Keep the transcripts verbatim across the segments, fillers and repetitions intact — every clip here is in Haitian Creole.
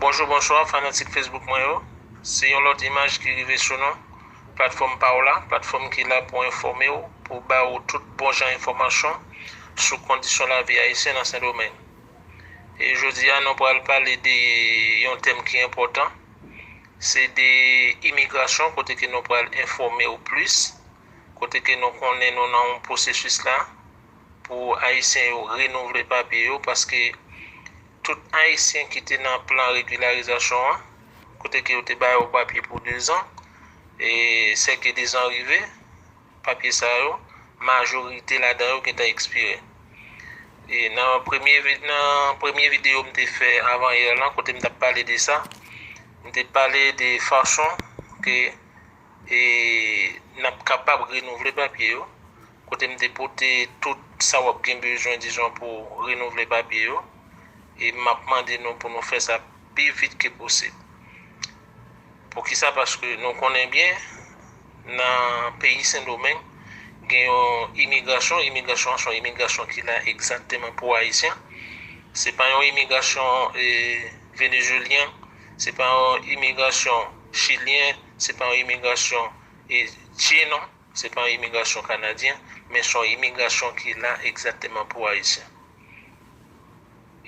Bonjou, bonswa, fanatik Facebook mwen yo. Se yon lòt imaj ki rive sou nou. Platfòm pa w la, platfòm ki la pou enfòme w, pou ba w tout bon jan enfòmasyon sou kondisyon lavi ayisyen nan Sendomeng. E jodi a, nou pral pale de yon tèm ki enpòtan. Se de imigrasyon, kote ke nou pral enfòme w plis, kote ke nou konnen nou nan yon pwosesis la pou Ayisyen yo renouvle papye yo, paske tout Ayisyen ki te nan plan regilarizasyon an, kote ke yo te ba yo papye pou dezan, e sèke dezan rive, papye sa yo, majorite ladan yo gentan ekspire. E nan premye, vi- nan premye videyo m te fè avan yè lan, kote m t ap pale de sa, m te pale de fason ke e, n ap kapab renouvle papye yo, kote m te pote tout sa w ap gen bezwen, dizon, pou renouvle papye yo, e m ap mande nou pou nou fè sa pi vit ke posib. Poukisa? Paske nou konnen byen, nan peyi Sendomeng, gen yon imigrasyon, imigrasyon an se yon imigrasyon ki la egzakteman pou Ayisyen. Se pa yon imigrasyon e, venezuelyen, se pa yon imigrasyon chilyen, se pa yon imigrasyon e, tchye non, se pa yon imigrasyon kanadyen, men se yon imigrasyon ki la egzakteman pou Ayisyen.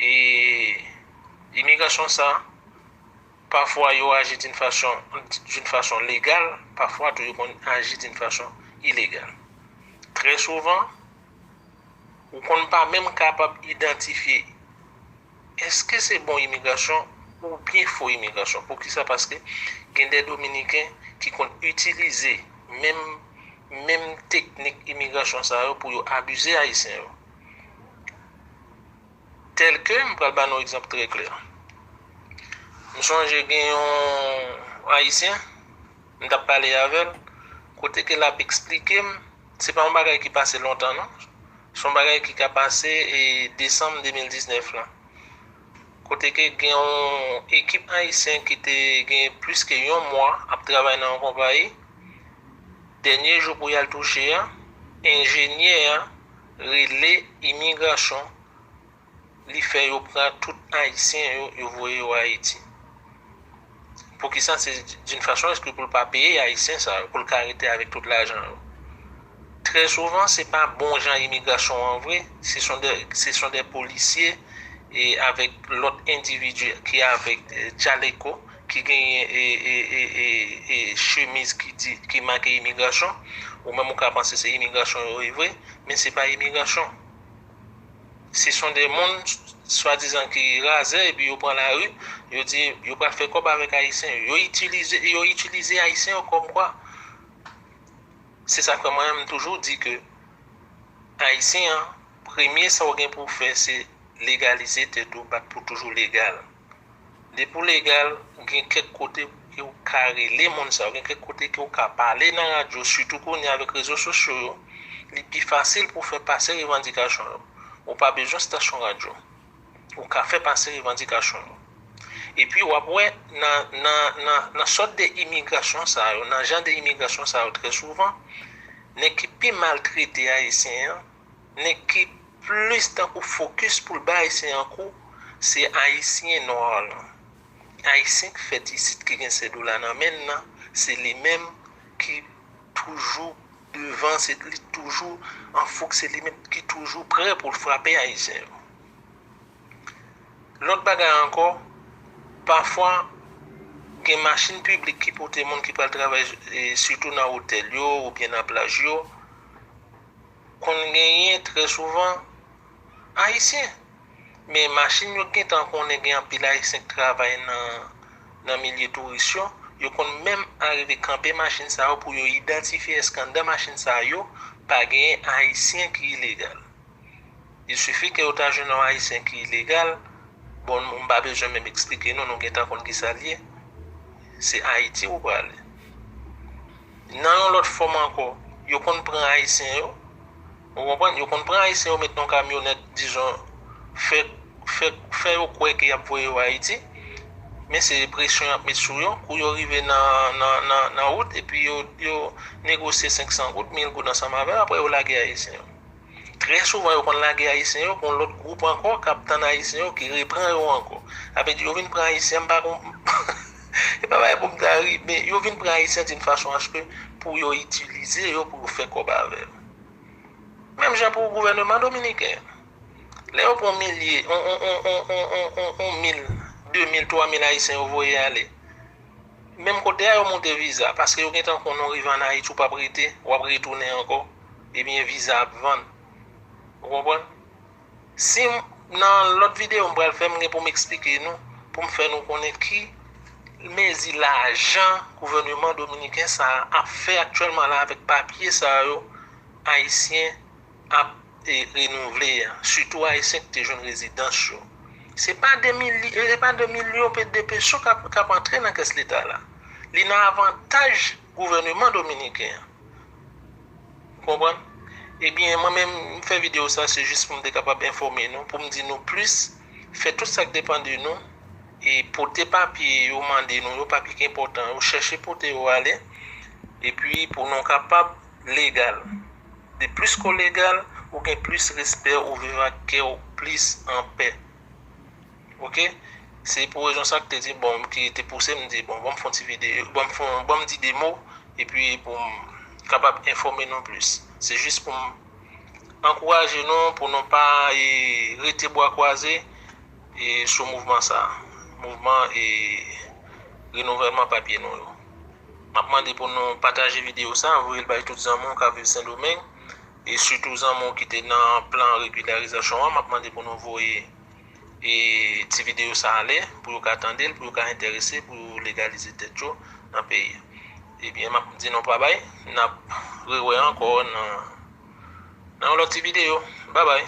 E imigrasyon sa, pafwa yo aji d'une façon, d'une façon légale, pafwa tou yo konn aji d'une façon illégale. Trè souvan, ou konn pa menm kapab idantifye èske se bon imigrasyon oubyen fo imigrasyon. Poukisa? Paske gen de Dominiken ki konn itilize menm, menm teknik imigrasyon sa yo pou yo abize Ayisyen yo. Tèlke, m pral ba nou egzanp trè klè. M sonje gen yon Ayisyen, m t ap pale avè l, kote ke l ap eksplike m, se pa yon bagay ki pase lontan non. Se yon bagay ki ka pase e, desanm de mil diznèf lan. Kote ke gen yon ekip ayisyen ki te gen plis ke yon mwa ap travay nan yon konpayi. Dènye jou pou y al touche a, enjenyè a rele imigrasyon, li fè yo pran tout Ayisyen yo, yo voye yo Ayiti. Poukisa? Se d'une façon à ce que pou l pa peye Ayisyen sa yo, pou l ka rete avèk tout lajan yo. Trè souvan, se pa bon jan imigrasyon an vre, se son de, se son de polisye e avèk lòt endividi ki avèk e, tchaleko, ki genyen e, e, e, e, e chemiz ki di, ki make imigrasyon, ou menm ou ka panse se imigrasyon yo ye vre, men se pa imigrasyon. Se son de moun, swadizan ki razè, epi yo pran lari, yo di yo pral fè kòb avèk Ayisyen yo. Yo itilize, yo itilize Ayisyen yo kòmkwa. Se sa k fè mwen menm m toujou di ke Ayisyen an, premye sa w gen pou w fè, se legalize tèt ou, bat pou toujou legal. Depi w legal, gen kèk kote ke w ka rele moun sa yo, gen kèk kote ke w ka pale nan radyo, sitou kounye a avèk rezo sosyo yo, li pi fasil pou w fè pase revandikasyon yo. Ou pa bezwen estasyon radyo. Ou ka fè pase revandikasyon yo. Epi w ap wè nan, nan, nan, nan sòt de imigrasyon sa yo, nan jan de imigrasyon sa yo, trè souvan, nèg ki pi maltrete Ayisyen an, nèg ki plis tankou fokis pou l bay Ayisyen an kou, se Ayisyen nwa lan. Ayisyen k fèt isit ki gen sèdo la nan men l nan, se li menm ki toujou devan, se li toujou an fok, se li menm ki toujou prè pou l frape Ayisyen yo. Lòt bagay ankò, pafwa gen machin piblik ki pote moun ki pral travay, e, sitou nan otèl yo oubyen nan plaj yo, konn genyen trè souvan Ayisyen. Men machin yo gentan konnen gen anpil Ayisyen k travay nan, nan milye touris yo, yo konn menm arive kanpe machin sa yo pou yo idantifye èske anndan machin sa yo pa genyen Ayisyen ki ilegal. Il suffit ke yo ta jwenn yon Ayisyen ki ilegal, bon, m pa bezwen menm eksplike nou, nou gentan konn kisa l ye. Se Ayiti ou prale. Nan yon lòt fòm ankò, yo konn pran Ayisyen yo, ou konprann? Yo konn pran Ayisyen yo, met nan yon kamyonèt, dizon, fè, fè, fè yo kwè ke y ap voye yo Ayiti, men se presyon y ap met sou yo, kou yo rive nan, nan, nan, nan wout, epi yo, yo negosye senk san goud, mil goud ansanm avè yo, apre yo lage Ayisyen yo. Trè souvan, yo konn lage Ayisyen yo pou yon lòt gwoup ankò k ap tann Ayisyen yo ki repran yo ankò. Sa vle di, yo vin pran Ayisyen, m pa konn, e pa bagay pou m ta ri, men yo vin pran Ayisyen d'une façon à ce que pou yo itilize yo, pou yo fè kòb avè yo. Menm jan pou gouvèneman dominiken. Lè yo pran milye, on, on, on, on, on, on, on, on mil, de mil, twa mil Ayisyen yo voye ale. Menm kote a yo monte viza, paske yo gentan konnen w rive ann Ayiti, ou p ap rete, w ap retounen ankò. Ebyen, viza ap vann. Ou konprann? Si m, nan lòt videyo m pral fè, m gen pou m eksplike nou, pou m fè nou konnen ki mezi lajan gouvèneman dominiken sa a ap fè aktyèlman la avèk papye sa yo, Ayisyen ap e, renouvle a, sitou Ayisyen ki te jwenn rezidans yo. Se pa de milyon, se pa de milyon pe-, de peso k ap, k ap antre nan kès leta la. Li nan avantaj gouvèneman dominiken an. Konprann? Ebyen, mwen menm, m fè videyo sa, se jis pou m te kapab enfòme nou, pou m di nou plis, fè tout sa k depann de nou, e pote papye yo mande nou yo, papye ki enpòtan yo, chèche pote yo ale, epi pou nou kapab legal. De plis ke w legal, ou gen plis respè, ou viv ak kè w plis anpè. Oke? Se pou rezon sa k te di, bon, ki te pouse m di, bon, ban m fè yon ti videyo, ban m fè yon, ban m di de mo, epi pou m kapab enfòme nou plis. Se jis pou m ankouraje nou, pou nou pa, e, rete bwa kwaze, e, sou mouvman sa. Mouvman, e, renouvèlman papye nou yo. M ap mande pou nou pataje videyo sa, voye l bay tout zanmi w k ap viv Sendomeng, e sitou zanmi w ki te nan plan regilarizasyon an, m ap mande pou nou voye, e, ti videyo sa ale, pou yo ka tande l, pou yo ka enterese, pou yo legalize tèt yo nan peyi a. Ebyen, m ap di nou babay, n ap rewè ankò nan, nan yon lòt ti videyo. Babay.